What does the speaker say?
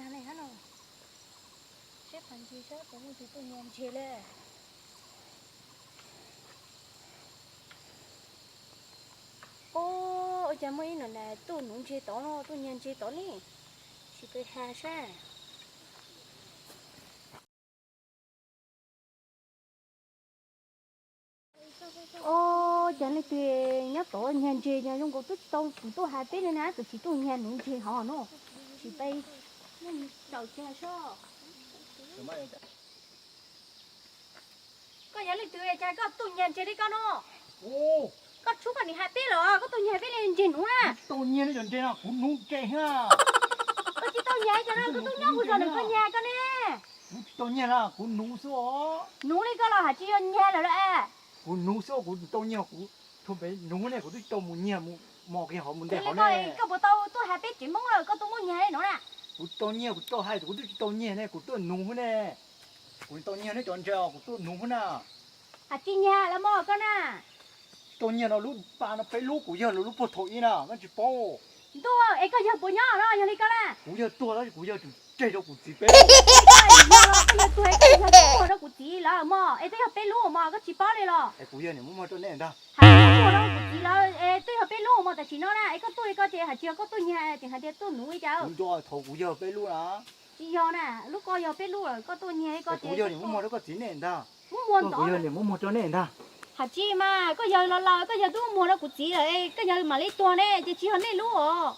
Saib qhov ntses saib puas muaj tus tuaj nyiag ntses li. Ub, ua cas muaj ib no na tuaj nuv ntses tod no, tuaj nyiag ntses tod ne. Sim peb has saib. Ub, cas leej twg nyob tod nyiag ntses, nyiag zoo nkaus twb tsis tau kuv tuaj has peb li na, twb tsis tuaj nyiag nuv ntses hov no. Sim peb saum cag seb. Koj yog leej twg cas koj tuaj nyiag ntses li koj no? Koj tshub koj nim has peb los koj tuaj nyiag peb li ntses nuv na. Tau nyiag li cov ntses no kuv nuv ke na. Koj tsis tau nyiag cov no, koj tuaj nyob kuv zos nws koj nyiag koj ne. Kuv tsis tau nyiag na, kuv nuv xwb os. Nuv li koj los has tsis yog nyiag lawm lauj. Kuv nuv xwb, kuv tsis tau nyiag, kuv tuaj pem nuv ne, kuv twb tsis tau mus nyiag mus mos kiag hov mus ntej hov ne. Koj puas tau tuaj has peb tsev Hmoob lawm koj tuaj muab nyiag li no na? Kuv tsis tau nyiag, kuv tau hais tias kuv twb tsis tau nyiag ne, kuv tuaj nuv xwb ne. Kuv tsis tau nyiag neb cov ntses os, kuv tuaj nuv xwb na. Has tsis nyiag los mog koj na. Tsis tau nyiag no, lub pas no peb lub, kuv yawg lub puag thaum ub na, koj tsis paub. Ntuj, es koj yawg puas nyob no, yog li koj na? Kuv yawg tuag tab sis kuv yawg tsum tseg rau kuv txiv peb lub. Koj yawg tuag es koj yawg muag rau kuv txiv lawm mog, es twb yog peb lub mog, koj tsis paub li los? Es kuv yawg niam muab muag rau nej ntag. Has muag rau kuv txiv lawm es twb yog peb lub mog, tam sim no na es koj tuaj li koj ces has tsis yog koj tuaj nyiag, ces has tias tuaj nuv li cas. Kuv nco thaum kuv yawg peb lub na. Tsis yog na, lub koj yog peb lub lawm koj tuaj nyiag li koj ces kuv yawg niam muab muag rau koj txiv nej ntag. Muab muag ntxov, kuv yawg niam muab muag rau nej ntag. Has tsis mas koj yawg los laus koj yawg twb muag rau kuv txiv lawm, koj yawg mam li tuag ne, ces tsis yog nej lub os.